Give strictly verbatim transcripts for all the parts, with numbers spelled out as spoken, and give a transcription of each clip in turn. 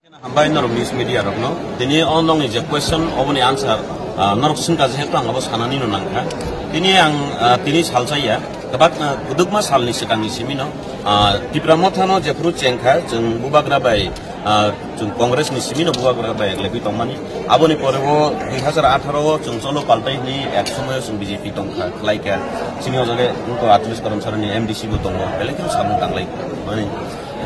Hambai norok news media rokno. Tini o nokni je question, oboni answer, ah, norok swngkha, jehetu ang abo sanani no nangkha. Tini ang, ah, tini salsa ya, kebak, ah, kwdwkma salni swkangni simino, ah, Tipra Mothano jephru chengkha, chwng bubagra bai, ah, chwng Congress ni simino bubagra bai eglebi tongmani. Aboni pore o dui hazar atharo o chwng cholo paltai hwnwi ek somoyo chwng B J P tongkha, khlaikha. Chini o jaga wngkha atris Karamsarani M D C bo tongo, belai kheno samung tanglai mani.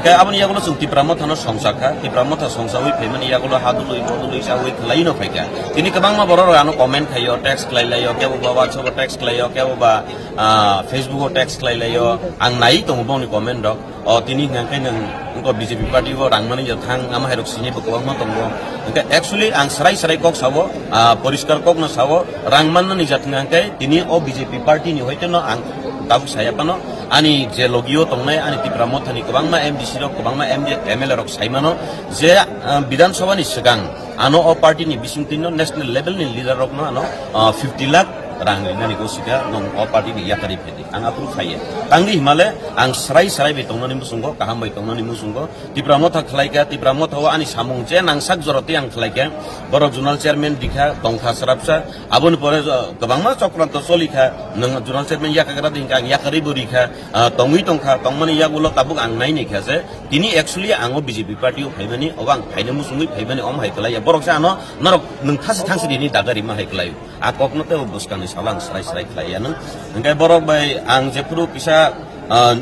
Khe aboni yagulo chwng Tipra Mothano songchakha, Tipra Motha songchawi phaimani yagulo hadului bodului chawi khlaino phaikha. Tini kwbangma borok rok ano comment khaio, text khlai laio, kebo ba WhatsApp o text khlaio, kebo ba, ah, Facebook o text khlai laio. Ang nai tongo bongni comment rok. O tini hwnkhe nwng wngkha B J P party o rang mani ya thang, ama hai rok sini bo kwbangma tongo. Hwnkhe actually ang srai srai kok sao, ah, poriskar kokno sao, rang mannani jat hwnkhe tini o B J P party ni hoite no ang tabuk saya phano. Ani je logio tongnai, ani Tipra Mothani kwbangma M D C rok, kwbangma M D, M L A rok sai mano je, ah, Bidhan Sabha ni swkang ano o party ni bisingtwi no national level ni leader rok no ano, ah, fifty lakh rang rinani go sika nong o party ni yakari phedi. Ang approve khaiya. Tangdi himale ang srai srai bai tongnani musungo, kaham bai tongnani musungo. Tipra Motha khlaikha, Tipra Motha o ani samung je nangsak joroti ang khlaikha. Borok zonal chairman dikha, tongkha srapsa. Aboni pore jo-, kwbangma chokranto cholikha. Nwng zonal chairman yakagra dingkha, ang yakarwi bo rikha. Ah, tongwi tongkha, tongmani yagulo tabuk ang naini kha je. Tini actually ang o B J P party o phaimani, obo ang phaina musungwi phaimani, om hai khlaiya. Borok se ano norok nwng thasi thangsi rini daga rima hai khlai. A kokno tei o bwskangni salo ang srai srai khlaiya nwng. Hwnkhe borok bai ang jephuru kisa, ah,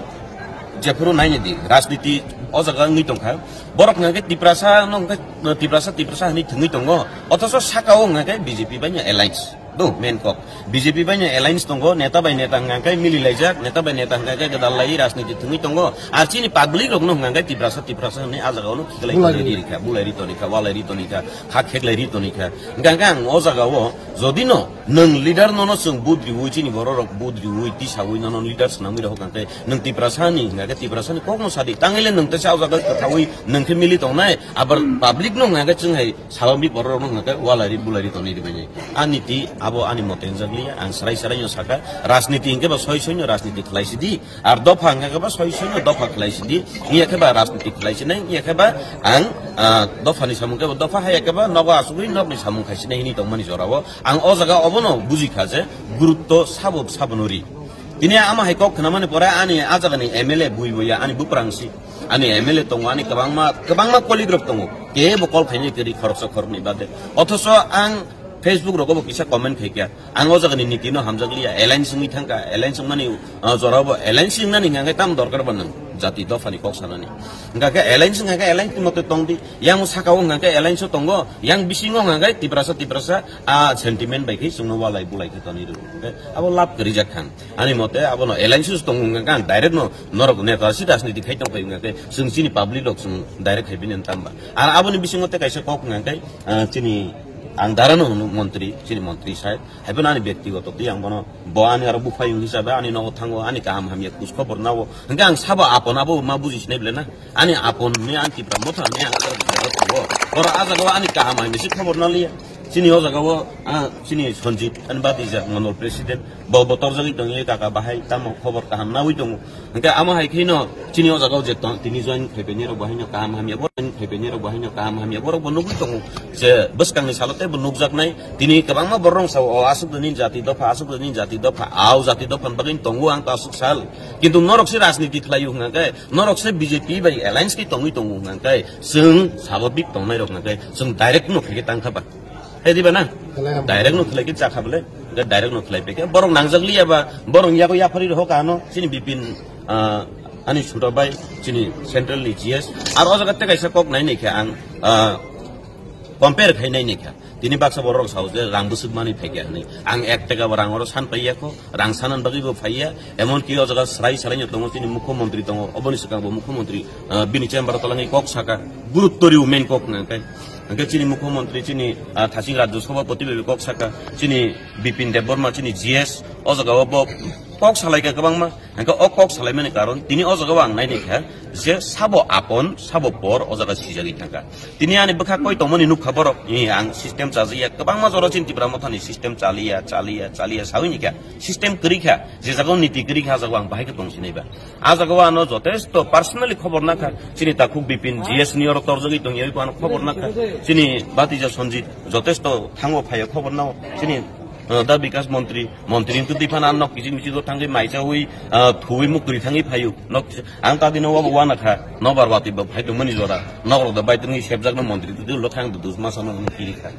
jephuru naini di, rajniti o jaga wngwi tongkha. Borok hwnkhe Tiprasa no hwnkhe Tiprasa, Tiprasa hwnwi thwngwi tongo. Othocho saka o hwnkhe B J P bai no alliance. Do, main kok. B J P bai no alliance tongo, neta bai neta hwnkhe mili laijak, neta bai neta hwnkhe gwdal lai rajniti thwngwi tongo. Ar chini public rok no hwnkhe Tiprasa, Tiprasa hwnwi a jaga o no khiklai Bulai ri rikha, bulai ri tonikha, walai ri tonikha, kha kheklai ri tonikha. Hwnkhe ang o jaga o Jodi no nwng leader nono chwng budriwi, chini borok rok budriwi, tisawi nono leader swnamwi rok hwnkhe nwng Tiprasa ni hwnkhe Tiprasa ni kokno sadi. Tangile nwng teisa o jaga kwthawi nwng khe mili tongnai, abar public no hwnkhe chwng hai salomri borok rok no hwnkhe walai ri bulai ri tonwi rwbainai. Ani ti abo ani mote wngjakliya, ang srai srai no saka, rajniti hwnkhe ba soi soi no rajniti khlai sidi. Ar dopha hwnkha khe ba soi soi no dopha khlai sidi, wngya khe ba rajniti khlai sinai, wngya khe ba ang, ah, dopha ni samung khe ba dopha, haya khe ba nogo asugwi nok ni samung khai sinai hwnwi tongmani jora o. Ang o jaga obono buji kha je gurutto sabo sabo no ri. Tini ama hai kok khnamani pore ani a jaga ni M L A bui boya ani buprang si, ani M L A tongo, ani kwbangma, kwbangma colleague rok tongo, kebo call khainai kwrwi khoroksa khoroknwi bade. Othocho ang Facebook rogo bo kisa comment khai kha. Ang o jaga ni niti no hamjak liya, alliance wngwi thang kha, alliance wngmani, ah, jora bo alliance wngnani hwnkha khe tamo dorkar ba nwng jati dopha ni kok sanani. Hwnkha khe alliance wngkha khe alliance ni mote tong di, yang saka o hwnkha khe alliance o tongo, yang bisingo hwnkha khe Tiprasa, Tiprasa, ah, sentiment bai khe chwngno walai bulai khe tonwi rw. Hwnkhe abo lab kwrwi jak kha. Ani mote abo no alliance o tongo hwnkha khe ang direct no norok neta si rajniti khai tong phai hwnkha khe chwng chini public rok chwng direct khai bini tamba. Ar abo ni bisingo tei kaisa kok hwnkha khe, ah, chini ang dara no hwno montri, chini montri side. Haiphano ani byaktigoto twi ang bono, bo ani aro buphayung hisabe ani nogo thango, ani kaham hamya khoj khobor nao. Hwnkhe ang sabo apon abo ma buji sinai bwle na? Ani apon ni, ani Tipra Motha ni ang aro buji aro thango. Oro a jaga o ani kaham hamya se khobor na liya. Chini o jaga o, ah, chini Sanjit, ani Batija, Mandal President, bo bo torjagwi tongwi kaka bahai, tamo khobor kaham nawi tongo. Hwnkhe amo hai khe no chini o jaga o je tong, tini join khai painai rok bo haino kaham hamya, bo join khai painai rok bo haino kaham hamya, borok bo nugwi tongo je bwskang ni salo tei bo nukjaknai. Tini kwbangma borok rok sao, o aswk nini jati dopha, aswk nini jati dopha, au jati dopha ni bagwi tongo ang to aswk sal. Kintu norok se rajniti khlai o hwnkha khe, norok se B J P bai alliance khe tongwi tongo hwnkha khe, chwng sababik tongnai rok hwnkha khe, chwng direct no khe tang kha ba. Hai diba na? Khlai ham. Direct no khlai khe chakha bole. Ga direct no khlai pekhe. Borok nangjak liya ba, borok yago yaphari rok ano, chini Bipin, ah, ani Sura bai, chini central ni G S. Ar o jaga tei kaisa kok nai nai khe ang, ah, compare khai nai nai khe. Tini baksa borok sao je rang bwswk mani phaikha hwnwi. Ang ek taka bo rang oro san paiya kho, rang sanan bagwi bo phaiya. Emon ki o jaga srai srai no tongo, chini mukhyamantri tongo, oboni swkang bo mukhyamantri, ah, bini chamber o twlangwi kok saka. Gurutto rw main kok hwnka khe. Hwnkhe chini Mukhyamantri, chini, ah, Thaching Rajya Sabhapati bai kok saka, chini Bipin Debbarma, chini G S, o jaga o bo kok salaikha kwbangma. Hwnkhe o kok salaimani karon tini o jaga o ang naini kha je sabo apon, sabo por o jaga sijagwi thangkha. Tini ani bwkha koi tongmani nukha borok, "Ee, ang system chajakya, kwbangma jora chini Tipra Mothani system chaliya, chaliya, chaliya," sawi ni kha. System kwrwi kha, je jaga o niti kwrwi kha, a jaga o ang bahai khe tong sinai ba. A jaga o ano jotesto personally khobor nakha, chini takhuk Bipin G S ni oro torjagwi tongya, oi ano khobor nakha, chini Batija Sanjit jotesto thango phaiya khobor nao, chini, uh, da Bikas Montri, Montri wngtwi phano ano nok kichik michik o thangwi maichawi, uh, thuwi muktwi thangwi phaio. Nok ang ta dino wabo wana kha, nobar wati bo phai tongmani jora, nok rok da bai tongwi sepjak no Montri tu lo khang dus masa no kiri kha.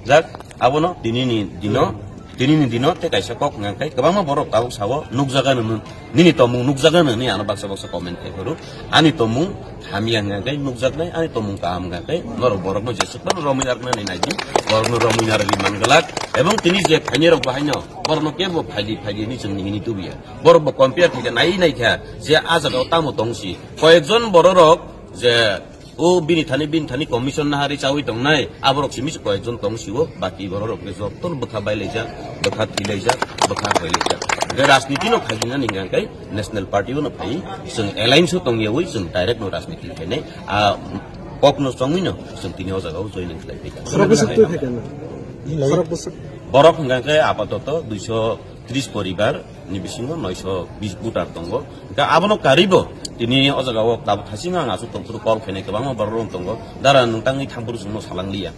Jak, abono tini ni dino, tini ni dino te kaisa kok hwnka khe kwbangma borok tabuk sao nukjaga nini, nini tomung nukjaga nini ano baksa baksa comment khai phuru. Ani tomung hamya hwnka khe nukjaknai, ani tomung kaham hwnka khe norok borokno jesuk phano romwi narwknani naidi, borokno romwi narwgwi manglak. Ebong tini je phainai rok bahaino borokno kebo phaidi phaidi hwnwi chwng nihini tubuya. Borok bo compare khaikha, nai naikha je a jaga o tamo tongsi. Koyekjon bororok je o bini thani, bini thani commission nahari chawi tongnai, aborok simi se koyekjon tong sio, baki bororok khe joto bwkha bailaijak, bwkha thilaijak, bwkha hoilaijak. Hwnkhe rajniti no khaijinani hwnkhe national party o no phai, chwng alliance o tongyawi chwng direct no rajniti khainai, a kok no chongwi no chwng tini o jaga o joining khlai phaikha. Borok bwswk twi phaikha na? Borok bwswk. Borok hwnkhe apatoto duiso tris poribar ni bisingo noisho bis voter tongo. Hwnkhe abono karibo tini o jaga o tabuk thasing ang aswk tongphuru call khainai kwbangma borok rok tongo. Dara nwng tangwi thangphuru chwngno salangliya.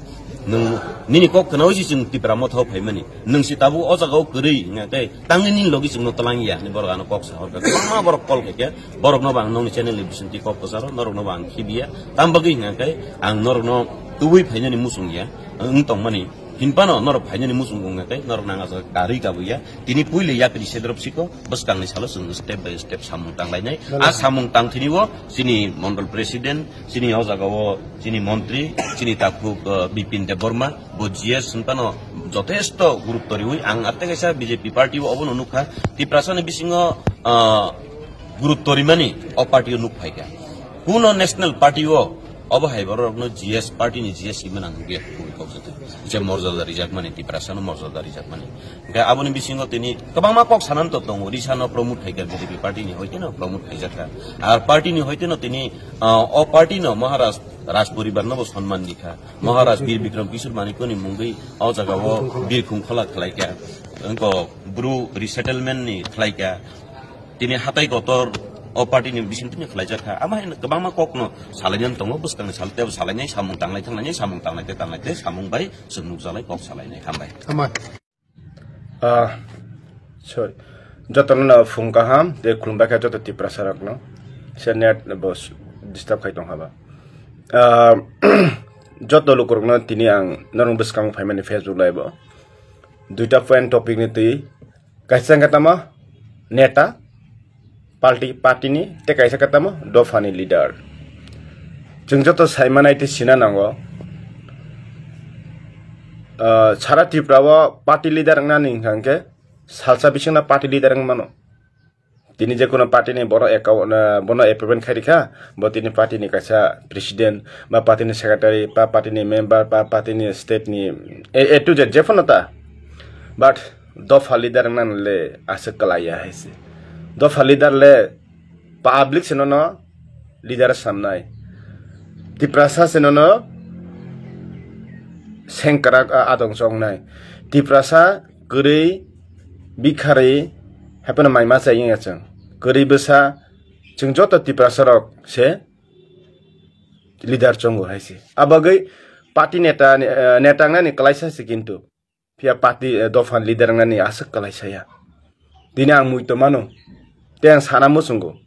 Nwng nini kok khnaui se chwng Tipra Motha o phaimani. Nwng se tabuk o jaga o kwrwi hwnkhe tangwi nini logi chwngno twlangya hinwi borok ano kok sahorkha. Kwbangma borok call khaikha. Borokno bo ang nokni channel ni bisingtwi kok kwcharo, norokno bo ang khibiya. Tam bagwi hwnkhe ang norokno tubui phainani muchungya. Wng tongmani. Hinphano norok phainani muchung wngkha khe norok nang ajak karwi kabuya. Tini puila yapri sedrop siko bwskangni salo chwng step by step samung tanglainai. Bale. A samung tangthini o chini mondol president, chini o jaga o chini montri, chini takhuk, uh, Bipin Debbarma, bo G S hinphano jotesto gurutto riwi ang atte kaisa B J P party o obono nukha. Tiprasani bisingo, uh, gurutto rimani o party o nuk phaikha. Kuno national party o obo hai borokno G S party ni G S himna nang nukya kubui kok jotoi. Je morjada rijakmani, Tiprasano morjada rijakmani. Hwnkhe aboni bisingo tini kwbangma kok sanani to tongo, Risano promote khaikha B J P party ni hoiteno promote khaijakha. Ar party ni hoiteno tini, ah, o party no Maharaj Raj poribar no bo sonman dikha. Maharaj Bir Bikram Kishore Manikya ni mungwi o jaga o Bir Khungkhola khlaikha. Wngko Bru resettlement ni khlaikha. Tini hatai kotor o party ni bising tini khlaijak kha. Ama hai kwbangma kok no salainani tongo, bwskang ni sal tebo salainai, samung tanglai thanglainai, samung tanglai te tanglai te samung bai chwng nukjalai kok salainai. Hambai. Hambai. Ah, sorry. Jotono no phung kaham, tei khulumbai kha joto Tiprasa rokno. Se net bo s-, disturb khai tong haba. Ah, joto lukurokno tini ang norok bwskango phaimani Facebook live o. Duita point topic ni twi kaisa wngkha tamo neta, party, party ni, tei kaisa khe tamo dopha ni leader. Chwng joto sai manai tei sina nango, ah, sara Tripura o party leader wngnani hwnkha hwnkhe salsa bisingno party leader wng mano. Tini je kono party ni bono account, ah, bono appointment khai rikha, bo tini party ni kaisa president, ba party ni secretary, ba party ni member, ba party ni state ni A, A to Z je phano ta. But dopha leader wngna le aswk kwlai ya hai se. Dopha leader le public se nono leader samnai. Tiprasa se nono sengkrak a-, adong chongnai. Tiprasa kwrwi, bikharwi, haphano mai ma chai wngya chwng. Kwrwi bwsa, chwng joto Tiprasa rok se leader chongo hai se. A bagwi party neta ni, eh, neta wngnani kwlaisa se kintu. Phiya party, eh, dopha ni leader wngnani aswk kwlai saya. Tini ang muitu mano. Tei ang sana muchungo.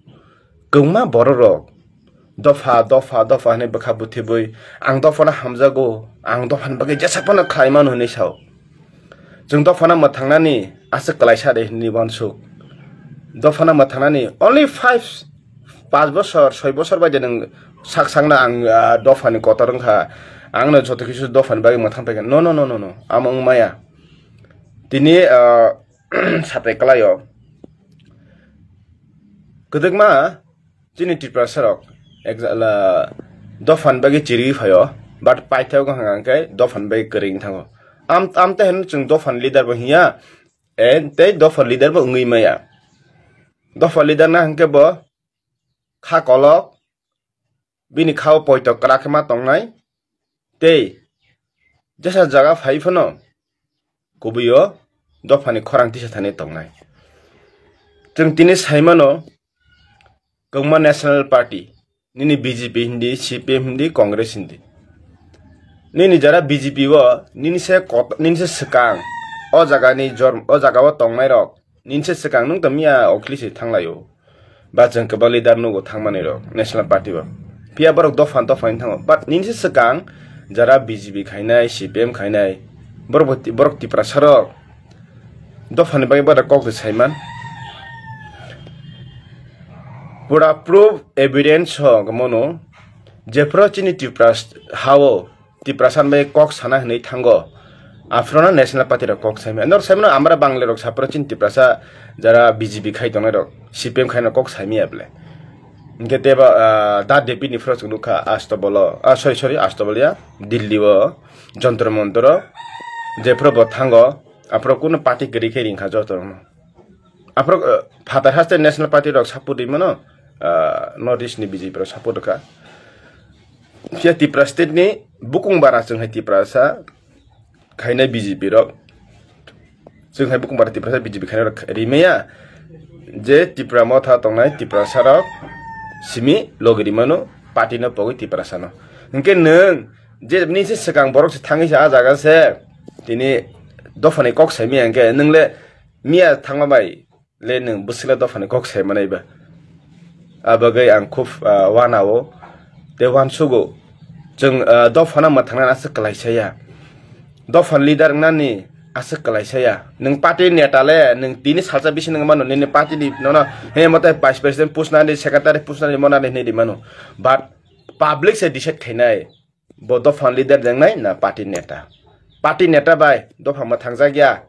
Kwbangma borok rok dopha, dopha, dopha hinwi bwkha bwthibwi, ang dophano hamjago, ang dophani bagwi jesa phano khlai mano hinwi sao. Chwng dophano mwthangnani aswk kwlaisa de hinwi uansuk. Dophano mwthangnani only five Paanch bosor, soi bosor bai de nwng sak sakno ang, ah, dophani kotor wngkha. Ang no joto kisu dophani bagwi mwthang paikha. No, no, no, no, no. Amo wng maya. Tini, ah, satai kwlaio. Kwdwkma chini Tiprasa rok ek jala dophani bagwi chiriwi phaio. But paithago hwnka hwnkhe dophani bai kwrwi wng thango. Am, amte hwn chwng dophani leader bo hiya, eh, tei dophani leader bo wngwi maya. Dophani leader na hwnkhe bo kha kolok, bini kha o poito kwrak khe ma tongnai, tei jesa jaga phai phano kubui o dophani khorang tisa thani tongnai. Chwng tini sai mano, kwbangma National Party, nini B J P hindi, C P M hindi, Congress hindi. Nini jara B J P o, nini se kot-, nini se swkang, o jagani jorm-, o jaga o tongnai rok, nini se swkang nwng tong miya Akhilesh se thanglaio. Ba chwng kwbang leader nugo thangmani rok National Party o. Phiya borok dopha dopha wng thango. But nini se swkang jara B J P khainai, C P M khainai, borok bo ti-, borok Tiprasa rok dophani bagwi borok kok de saiman. Pura proof evidence ho mono jephru chini Tiprasa hao Tiprasa bai kok sana hinwi thango. Aphuru no National Party rok kok saimaya. Norok saimano amra Bangla rok saphuru chini Tiprasa jara B J P khai tongnai rok, C P M khai no kok saimaya bole. Hingke tebo, ah, da David ni phuru chwng nukha Astobolo, ah, sorry, sorry, Astobol ya, Delhi o, Jontor Montor o, jephuru bo thango, aphuru kuno party kwrwi khe ringkha joto no. Aphuru, ah, phatar haste National Party rok support rimano, ah, North East ni B J P rok support kha. Phiya Tipra State ni bukung bara chwng hai Tiprasa khainai B J P rok. Chwng hai bukung bara Tiprasa B J P khainai rok rimaya je Tipra motha tongnai Tiprasa rok simi logi rimano party no pogwi Tiprasa no. Hwnkhe nwng je nini se swkang borok se thangwi se ah jaga se tini dophani kok saimaya hwnkhe nwng le miya thangma bai le nwng bwswkla dophani kok sai manai ba? Abo bagwi ang khub, ah, wanao tei wansugo. Chwng, ah, dophano mwthangnani aswk kwlaisa ya. Dophani leader wngnani aswk kwlaisa ya. Nwng party neta le, nwng tini salsa bisi nwng mano, nini party ni nono, he, mote vice president pusnani, secretary pusnani, monani hinwi rimano. But public se decide khainai, bo dophani leader wngnai na party neta. Party neta bai dopha mwthangjak ya.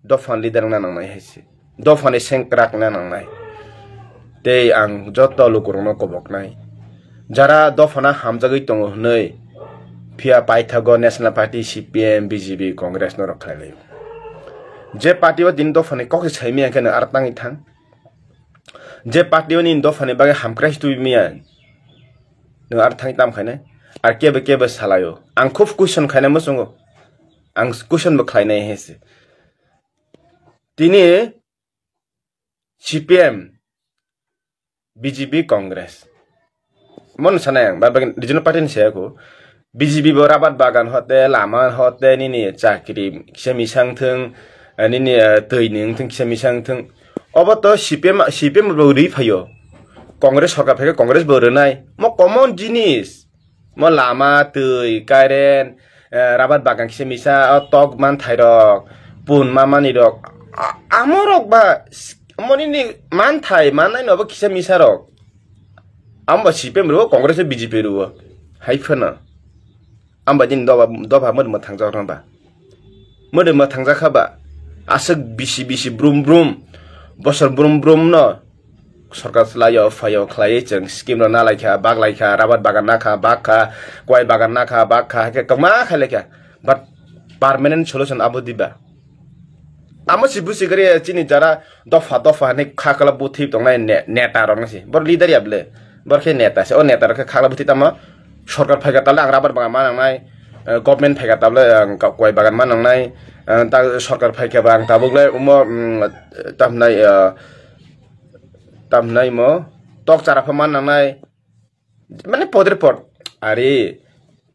Dophani leader wngna nangnai hai se. Dophani sengkrak wngna nangnai. Tei ang joto lukurokno koboknai. Jara dophano hamjagwi tongo hwnwi phiya paithago National Party, C P M, B J P, Congress norok khlai laio. Je party o tini dophani kok se saimaya hwnkhe nwng aro tangwi thang. Je party o nini dophani bagwi hamkrai se tubimaya nwng aro thangwi tam khainai. Ar kebo kebo salaio. Ang khub question khainai muchungo. Ang question bo khlainai hai se. Tini C P M, B J P, Congress. Mon sanai ang, ba, ba, regional party ni saya ko. B J P bo rabat bagan hote, lama hote, nini chakri kisa misang thung, eh, nini, eh, twi ni wng thung kisa misang thung. Obo to C P M, C P M bo ri phaio. Congress sorkar phaikhe Congress bo rwnai. Mo common jinis. Mo lama, twi, current, eh, rabat bagan kisa misa, o tok manthairok, pun mamanirok, a-, amorok ba, s-, amo nini manthai, mannai no bo kisa misarok. Amo ba C P M rwo, Congress o B J P rwo. Hai phano. Amo ba nini doba, doba mwdwma thangjak rwna ba. Mwdwma thangjak kha ba. Aswk bisi bisi brum brum. Bosor brum brum no. Sorkar chwlaio, phaio, khlaiwi chwng scheme rok na laikha, bak laikha, rabat bagan nakha, bak kha, kwai bagan nakha, bak kha, hai khe kwma khai laikha. But permanent solution abo diba? Amo si busi gari chini jara dopha dopha hinwi kha kala buthi tongnai ne-, neta rok nasi. Bor leader ya ble. Bor khe neta se. O neta rok khe kha kala buthi tamo sorkar phaikha tale ang rabar bagan ma nangnai, eh, government phaikha tale ang ka-, kwai bagan ma nangnai, eh, ta sorkar phaikha ba ang tabuk le umo, mm, tamnai, eh, tamnai mo tok chara pha ma nangnai. Mane podre pod. Are,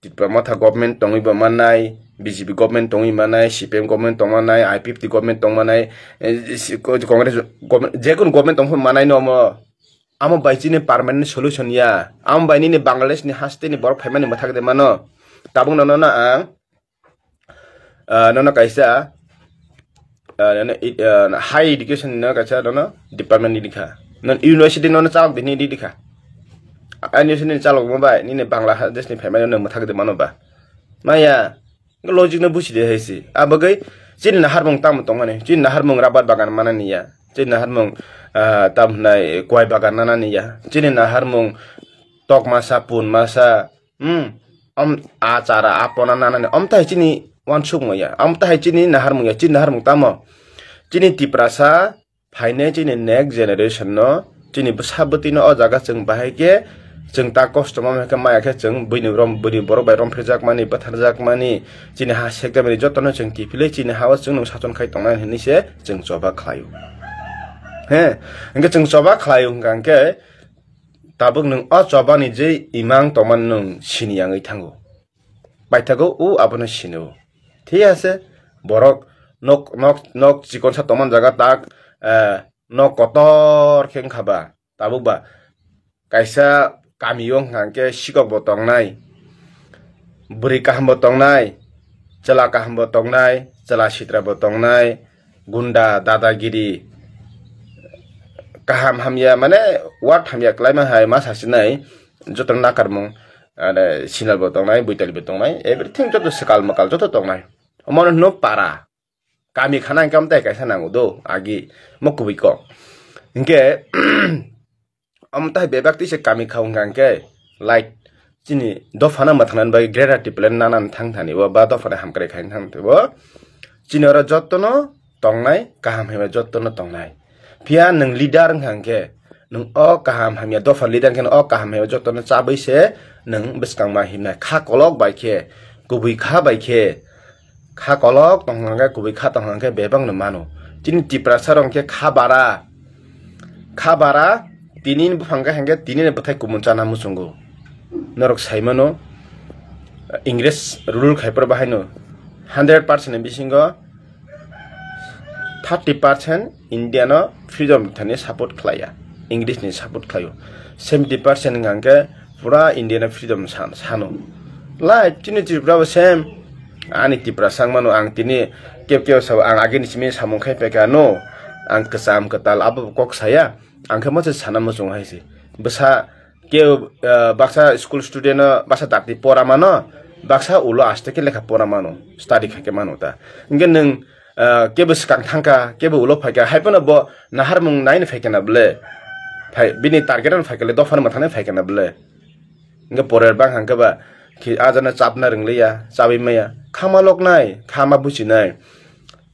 Tipra Motha government tongwi bo mannai, B J P government tongwi mannai, C P M government tong mannai, I P F T government tong mannai, eh, si-, ko-, Congress government, jekun government tong mannai no mo. Amo bai chini permanent solution ya. Amo bai nini Bangladesh ni haste ni borok phaimani mwthak de mano. Tabuk no, no, no, ang, ah, nono kaisa, ah, nono i-, ah, high education no kaisa nono department ni dikha. Non university nono chalok de ni dikha. Ah, university ni chalok mo bai, nini Bangladesh ni phaimani no mwthak de mano ba. Maya, logic no busi de hai si. Abagwi chini naharmung tamo tongmani, chini naharmung rabar bagan manani ya. Chini naharmung, ah, tam hnai kwai bagan nanani ya. Chini naharmung tok masa, pun masa, hmm, Om a chara, a pona nanani, om tahai chini wansuk maya, om tahai chini naharmung ya, chini naharmung tamo? Chini Tiprasa phainai chini next generation no, chini bwsa bwtwi no o jaga chwng bahai khe, chwng ta kosto ma khe maya khe chwng buini rom, buini borok bai romphirjak mani, bwtharjak mani, chini ha sekjak mani joto no chwng kiphilwi chini ha o chwng nwng sason khai tongnai hinwi se chwng choba khlaio. He, hwnkhe chwng choba khlaio hwnkha hwnkhe, tabuk nwng o chobani je imang tongmani nwng sini yangwi thango. Paithago o abono sini o. Thik ase, borok nok, nok, nok chikonsa tongmani jaga tak, eh, nok kotor khe wngkha ba, tabuk ba kaisa kami o hwnkha hwnkhe sikok bo tongnai, bwrwi kaham bo tongnai, chwla kaham bo tongnai, chwla sitra bo tongnai, gunda, dadagiri, kaham hamya, mane word hamya kwlaima hai ma sasinai, jotono nakarmung, ane sinal bo tongnai, buital bo tongnai, everything joto swkal mwkal joto tongnai. Omono hwno para, kami khana hwnkhe amtai kaisa nango do, agi mo kubui kok. Hwnkhe, Omo tai bebak twi se kami kha wngkha hwnkhe, like, chini dophano mwthangna bagwi greater Tipraland nanani thang thani bo ba dophano hamkrai khaina thang thani bo, chini oro jotono tongnai, kaham hamya jotono tongnai. Phiya nwng leader wngkha hwnkhe, nwng o kaham hamya dopha leader wngkhe o kaham hamya jotono chabwi se nwng bwskang ma himnai. Kha kolok bai khe, kubui kha bai khe, kha kolok tongkha hwnkhe, kubui kha tongkha hwnkhe bebak no mano. Chini Tiprasa rok hwnkhe kha bara, kha bara, tini ni buphang khe hwnkhe tini ni bwthai kumun chana muchungo. Norok sai mano, Ingres rule khai phuru bahai no hundred percent ni bisingo thirty percent India no freedom thani support khlaiya, English ni support khlaio. Seventy percent hwnkha hwnkhe pura India no freedom san-, sano. Lai, chini Tripura bo same. Ani Tiprasa wng mano, ang tini kep kep sabo, ang agini simi samung khai paikha no, ang kwcham kwtal abo kok saya, ang khe masa sana muchung hai se. Bwsa ke, ah, baksa school student no basa dakti pora mano, baksa ulo aste khe lekha pora mano, study khai khe mano ta. Hwnkhe nwng ah, kebo swkang thangkha, kebo ulo phaikha, hai phano bo naharmung naino phaikha na bwle? Phai, bini target ano phaikha le, dophano mwthangna phaikha na bwle? Hwnkhe porer bang hangkhe ba, khi ajana chapna rwngliya, chabwi maya, khama loknai, khama buchinai.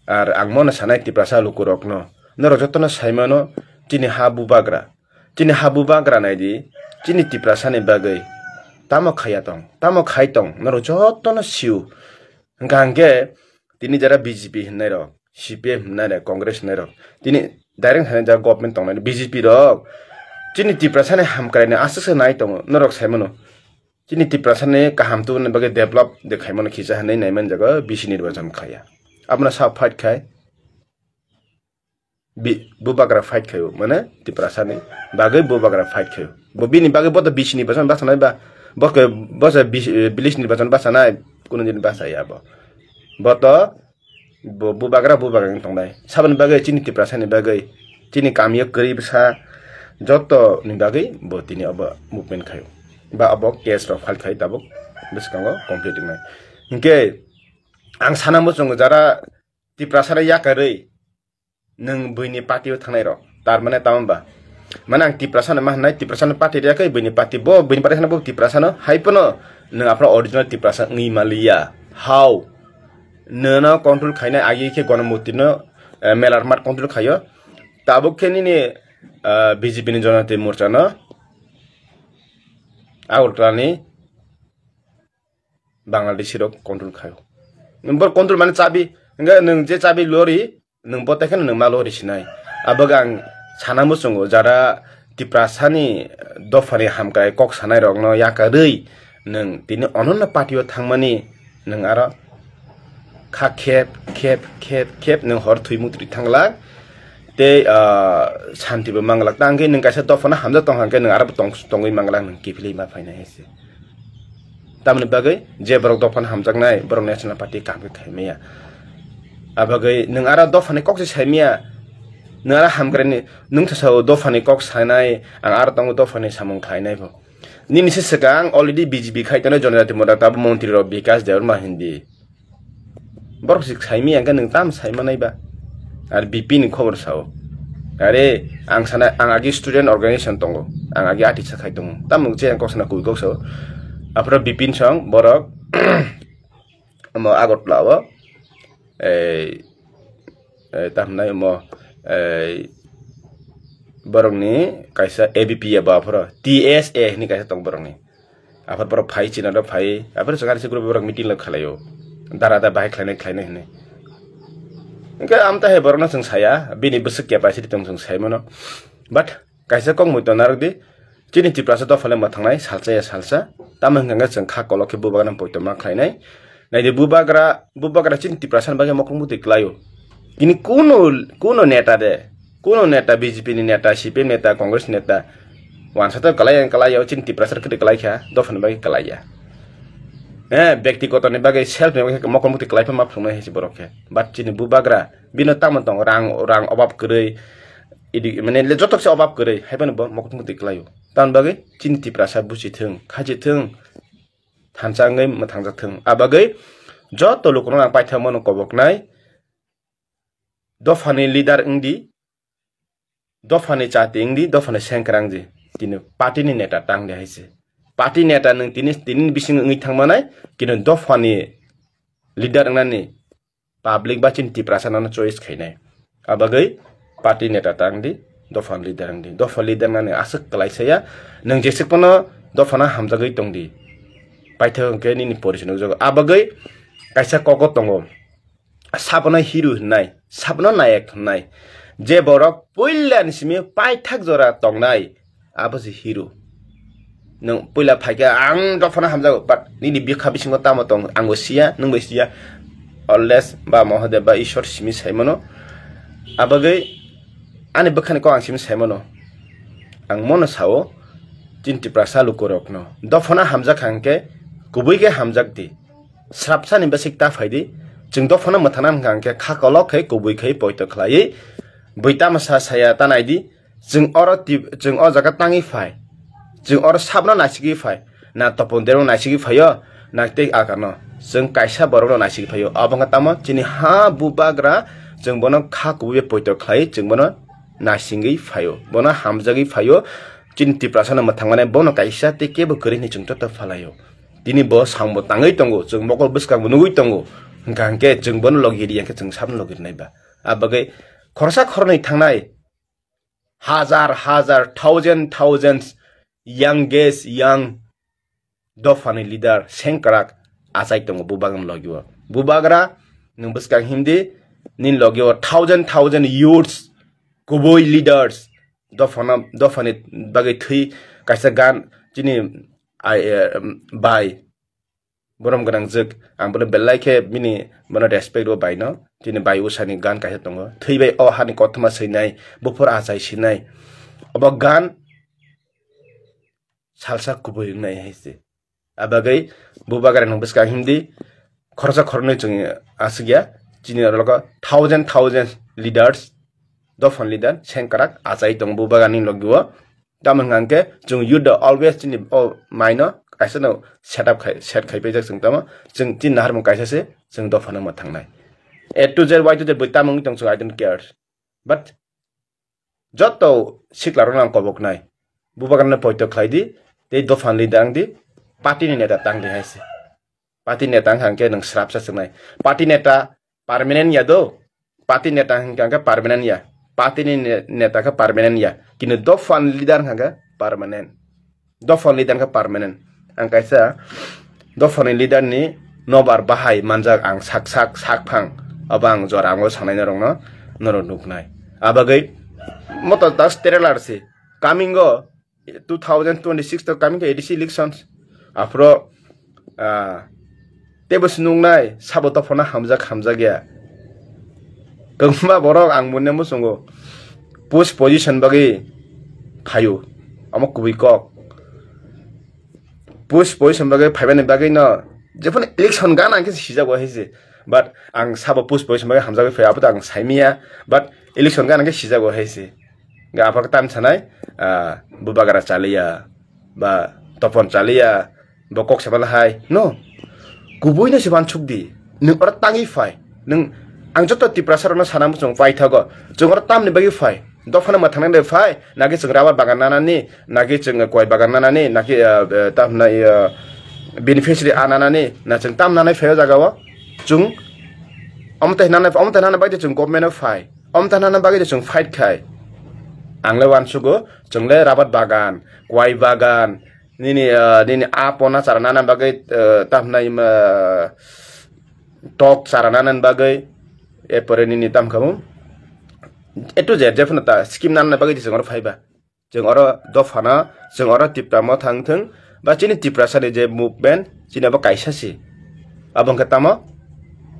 Ar ang mono sanai Tiprasa lukurokno, norok jotono saimano, chini ha bubagra, chini ha bubagra naidi, chini Tiprasani bagwi tamo khaiya tong, tamo khai tong, norok jotono sio. Hwnkha hwnkhe tini jara B J P hwnnai rok, C P M hwnnai rok, Congress hwnnai rok, tini direct hwnwi jara government tongnai B J P rok, chini Tiprasani hamkraini aswk se nai tongo, norok sai mano. Chini Tiprasani kaham tubuni bagwi develop de khai mano kisa hwnwi nai man jago B C nirbachon khaiya. Abono sa fight khai. Bi-, bubagra fight khaio, mane Tiprasani bagwi bubagra fight khaio. Bo bini bagwi bo to B C nirbachon bachanai ba, bo khe, bo se B C, eh, village nirbachon bachanai, kuno din bachaya bo. Bo to, bo bubagra, bubagra wng tongnai. Saboni bagwi chini Tiprasani bagwi, chini kamio kwrwi bwsa, joto ni bagwi bo tini obo movement khaio. Ba obo case rok file khai tabuk bwskango complete wngnai. Hinkhe ang sana muchungo jara Tiprasano yakarwi, nwng buini party o thangnai rok, tar mane tamo ba? Mane ang Tiprasa no ma hwnai, Tiprasa no party riya khe buini party, bo buini party hwnna bo Tiprasa no, hai phano nwng aphano original Tiprasa wngwi maliya. How? Nwng no control khainai agi khe Gonomoti no, eh, Melarmat control khaio. Tabuk khe nini, eh, B J P ni Jonati Morcha no Agartala ni Bangladeshi rok control khaio. Nwng bo control mane chabi, hwnkhe nwng je chabi lori, nwng bo tekheno nwng ma lori sinai. Abo ang sana muchungo jara Tiprasani dophani hamkrai kok sanai rokno yakarwi nwng tini ononno party o thangmani nwng aro kha khep, khep, khep, khep nwng hor thwi mukti thangla. Tei, ah, santi bo manglak. Tang khe nwng kaisa dophano hamjak tong hang khe nwng aro bo tong-, tongwi manglak nwng kiphilwi ma phainai hai se. Tamoni bagwi je borok dophano hamjaknai, borok National Party kaham khe khai maya. Abagwi nwng aro dophani kok se sai maya. Nwng aro hamkraini, nwng thasa o dophani kok sanai, ang aro tongo dophani samung khlainai bo. Nini se swkang already B J P khai tongo Jonojati Morcha tabuk montri rok Bikash Debbarma hindi. Borok se sai maya hwnkhe nwng tam sai manai ba? Ar B P ni khobor sao. Are, ang sana, ang agi student organization tongo. Ang agi atisa khai tongo. Tamo je ang kok sana kubui kok sao. Aphro Bipin Song borok omo Agartala o, ei, ei, ta hwnai omo, ei, borokni kaisa A B P A bo aphro T S A hwnwi kaisa tong borokni. Aphro borok phai china do phai, aphro chwng ani se group borok meeting lo khlaio. Dara da bahai khlainai khlainai hwnwi. Hwnkhe amta hai borokno chwng saya, bini bwswk capacity tong chwng sai mano. But kaisa kok mui tong narwk di, chini Tiprasa dophano mwthangnai salsa ya salsa, tamo hwnkha khe chwng kha kolok khe bubagra poito ma khlainai. Naidi bubagra, bubagra chini Tiprasa ni bagwi mokol muti kwlaio. Kini kuno, kuno neta de, kuno neta B J P ni neta, C P M neta, Congress neta, wansa to kwlai, kwlaio, chini Tiprasa khe kwlai kha, dophani bagwi kwlaiya. Eh, byaktigoto ni bagwi self ni bagwi mokol muti kwlai ma phrwngnai hai se borok khe. But chini bubagra, bino tamo tong rang, rang obab kwrwi, idi, mane le joto se obab kwrwi, hai phano bo mokol muti kwlaio. Tamni bagwi chini Tiprasa buchi thung, khachi thung, thansa wngwi mwthangjak thung. A bagwi joto lukurokno ang paithago no koboknai, dophani leader wngdi, dophani chati wngdi, dophani sengkrak wngdi, tini party ni neta tangdi hai se. Party neta nwng tini, tini bising wngwi thangmanai, kino dophani leader wngnani public ba chini Tiprasa no choice khainai. A bagwi party neta tangdi, dopha leader wngdi. Dopha leader nani aswk kwlai saya, nwng jeswk phano dophano hamjagwi tongdi. Paithak hwnkhe nini porichai nukjago. A bagwi kaisa kogo tongo. Sabono hero hwnnai, sabono nayek hwnnai. Je borok puila ni simi paithak jora tongnai, abo se hero. Nwng puila phaikhe ang dophano hamjago, but nini bikha bisingo tamo tong, angbo siya, nwngbo siya. Always ba Mahadev ba Ishwar simi saimano. Abagwi ani bwkhani kok ang simi saimano. Ang mono sao, chini Tiprasa lukurokno dophano hamjak kha hwnkhe kubui khe hamjak di. Srapsani bwswk ta phai di. Chwng dophano mwthangna hwnkha hwnkhe kha kolok khai kubui khai poito khlaiwi bui tamo sa saya ta nai di. Chwng oro tip-, chwng o jaga tangwi phai. Chwng oro sabno naisigwi phai. Na Topon Dermo naisigwi phaio, na tei akano. Chwng kaisa borokno naisigwi phaio. Abo wngkha tamo chini ha bubagra, chwng bono kha kubui bai poito khlai, chwng bono naisingwi phaio. Bono hamjagwi phaio. Chini Tiprasano mwthangmani bono kaisa tei kebo kwrwi hwnwi chwng joto phalaio. Tini bo sambo tangwi tongo, chwng mokol bwskango nugwi tongo. Hwnkha hwnkhe chwng bono logi riya khe chwng sabno logi rinai ba. A bagwi khoroksa khoroknwi thangnai hajar hajar, thousand thousands, youngest young dophani leader sengkrak achai tongo bubagrani logio. Bubagra nwng bwskang himdi, nini logio thousand thousand youths, kubui leaders, dophano, dophani bagwi thwi kaisa gan chini ai, eh, bai borom gwnangjwk, ang bono belai khe bini bono respect rw baino. Chini bai usani gan kaisa tongo, thwi bai o hani kothoma swinai, buphur achai sinai, obo gan salsa kubui wngnai hai se. A bagwi bubagrani bwskang himdi, khoroksa khoroknwi chwng aswk ya, chini oro logo thousand thousand leaders, dophani leader sengkrak achai tongo bubagrani logio. Tamo hwnkha hwnkhe chwng youth rok always chini o maino kaisa no set up khai, set khai paijak chwng tamo. Chwng chini naharmung kaisa se, chwng dophano mwthangnai. A to Z, Y to Z bui tamo wngwi tong chwng, I don't care. But joto sikla rokno ang koboknai. Bubagrano poito khlai di, tei dophani leader wng di, party ni neta tang di hai se. Party neta wngkha hwnkhe nwng srapsa chwngnai. Party neta permanent ya do. Party neta hwnkha hwnkhe permanent ya. Party ni ne-, neta khe permanent ya. Kini dophani leader hwnkha hwnkhe permanent. Dophani leader khe permanent. Ang kaisa dophani leader ni nobar bahai manjak ang sak sak sak phang. Abo ang jora ang o sanai norokno, norok nuknai. Abagwi moto das trailer se. Coming o two thousand twenty-six to coming to A D C elections. Aphro, ah, teibo se nuknai, sabo dophano hamjak, hamjak ya. Kwbangma borok ang mone muchungo. Post position bagwi phaio. Amo kubui kok. Post position bagwi phaibani bagwi no. Jephano election gana khe sijago hai se. But ang sabo post position bagwi hamjagwi phai, abo to ang saimiya. But election gana khe sijago hai se. Ga aphak tam sanai, ah, bubagra chaliya, ba topon chaliya, bo kok se bala hai. No. Kubui no se wansuk di. Nwng oro tangwi phai. Nwng ang joto Tiprasa rokno sana muchung paithago. Chwng oro tamni bagwi phai. Dophano mwthangnai le phai. Naki chwng rubber bagan nanani, naki chwng koi bagan nanani, naki, ah, ah, ta hwnai, ah, beneficiary a nanani na chwng tam nanai phaio jaga o. Chwng omo tei nanai, omo tei nanai bagwi chwng government o phai, omo tei nanai bagwi chwng fight khai. Ang le uansugo, chwng le rabat bagan, kwai bagan, nini, ah, nini a pona chara nana bagwi, ah, tam nai ma tok chara nana bagwi, epore nini tam khamu. A to Z jephano ta scheme nana bagwi chwng oro phaiba. Chwng oro dophano, chwng oro Tipra Motha wngthwng, ba chini Tiprasani je movement, chini abo kaisa si. Abo hwnkhe tamo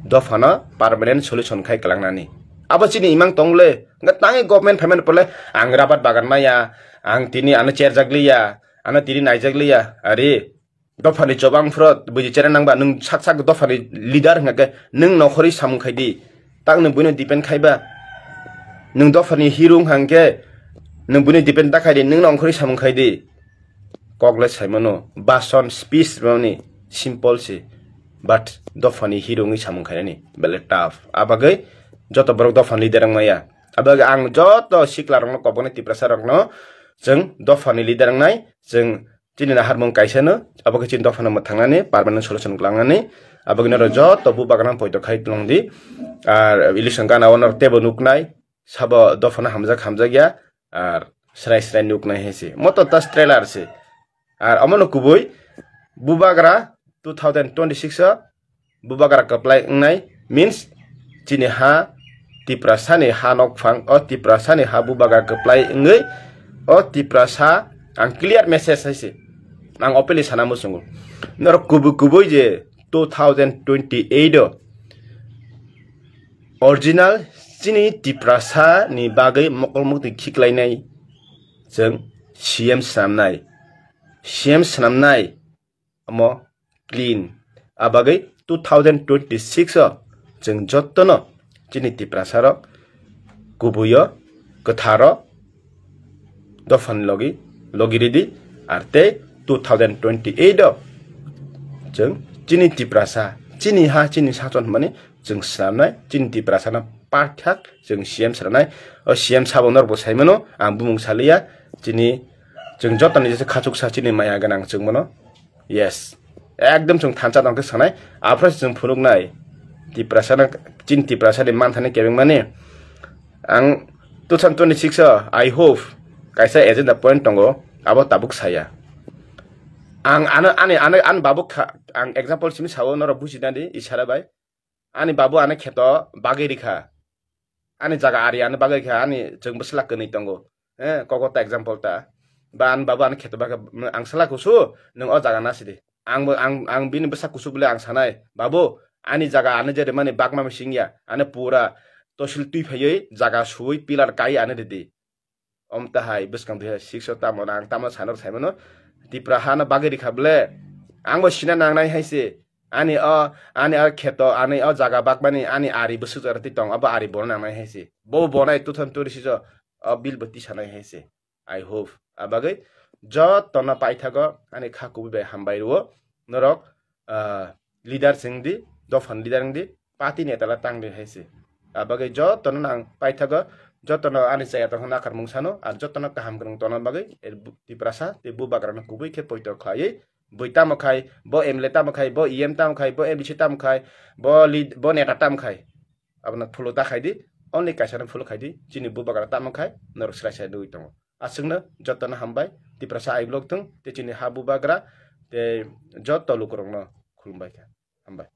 dophano permanent solution khai kwlangnani. Abo chini imang tong le, hwnkhe tangwi government phaimani pore le, ang rabat bagan maya, ang tini ano cherjak liya, ano tini naijak liya, ari. Dophani chobang phro buji chera nangba, nwng sak sak dophani leader hwnkha khe nwng nokhorwi samung khai di. Tak nwng buino depend khaiba. Nwng dophani hero wngkha hwnkhe nwng buino depend ta khai di, nwng nokhorwi samung khai di. Kok le saimano, bason speech mani simple se. But dophani hero wngwi samung khainani bele tough. Abagwi joto borok dophani leader wngmaya. Abagwi ang joto sikla rokno, kokboni Tiprasa rokno chwng dophani leader wngnai, chwng chini naharmung kaisa no, abo khe chini dophano mwthangnani, permanent solution kwlangnani, abo khe norok joto bubagrano poito khai tongdi. Ar election gana o norok teibo nuknai, sabo dophano hamjak hamjak ya, ar srai srai nuknai hai se. Moto tas trailer se. Ar omono kubui bubagra two thousand twenty-six o bubagra kwplai wngnai means chini ha Tiprasani ha nokphang, o Tiprasani ha bubagra kwplai wngwi o Tiprasa ang clear message hai se ang openly sana muchungo. Norok kubui kubui je two thousand twenty-eight o original chini Tiprasani bagwi mokol mukti khiklainai chwng C M swnamnai, C M swnamnai omo clean. Abagwi two thousand twenty-six o chwng jotono chini Tiprasa rok kubuio kwtharo dophani logi logi ridi, ar tei two thousand twenty-eight o chwng chini Tiprasa, chini ha, chini sason hwnmani chwng swnamnai, chini Tiprasano paithak chwng C M swnamnai. O C M sabo norokbo saimano, ang bumung saliya, chini chwng jotoni jesa khachuksa chini maya gwnang chwng mano. Yes. Ekdom chwng thansa tongkhe sanai. Aphuru se chwng phunuknai. Tiprasano, chini Tiprasani manthani kebengmani. Ang two thousand twenty-six o, I hope, kaisa agenda point tongo, abo tabuk saya. Ang ano, ani, ano, ani babu kha, ang example simi sao, norok bujinani, isara bai. Ani babu ani kheto bagwi rikha. Ani jaga ari ani bagwi kha, ani chwng bwsla kwnwi tongo. Eh, koko ta example ta. Ba ani babu ani kheto bagwi, ang sala kusu, nwng o jaga nasidi. Ang bo, ang, ang bini bwsa kusu bole ang sanai, "Babu, ani jaga ani je rimani bagma mising ya, ani pura tosil twi phaiwi jaga suwi pillar kai ani ridi." Om tahai bwskang dui hajar six o tamo na ang tamo sanor saimano, Tipra hano bagwi rikha bole. Ang bo sina nangnai hai se. Ani o, ani o kheto, ani o jaga bakmani, ani ari bwswk jora twi tong, abo ari bono nangnai hai se. Bo bonai two thousand twenty-six o, o bill bo tisanai hai se. I hope. Abagwi jotono paithago ani kha kubui bai hambai rwo. Norok, ah, leader se wngdi, dophani leader wngdi, party neta la tangdi hai se. Abagwi jotono nang paithago, jotono ani chaya tongkha nakarmung sano, ar jotono kaham kwrwng tongna bagwi, er bu-, Tiprasa tei bubagrano kubui khe poito khlaiwi, bui tamo khai, bo M L A tamo khai, bo E M tamo khai, bo M D C tamo khai, bo lead-, bo neta tamo khai. Abono follow ta khai di, only kaisano follow khai di, chini bubagra tamo khai, norok srai srai nugwi tongo. Aswkno jotono hambai, Tiprasa I vlog thung, tei chini ha bubagra, tei joto lukurokno khulumbai kha. Hambai.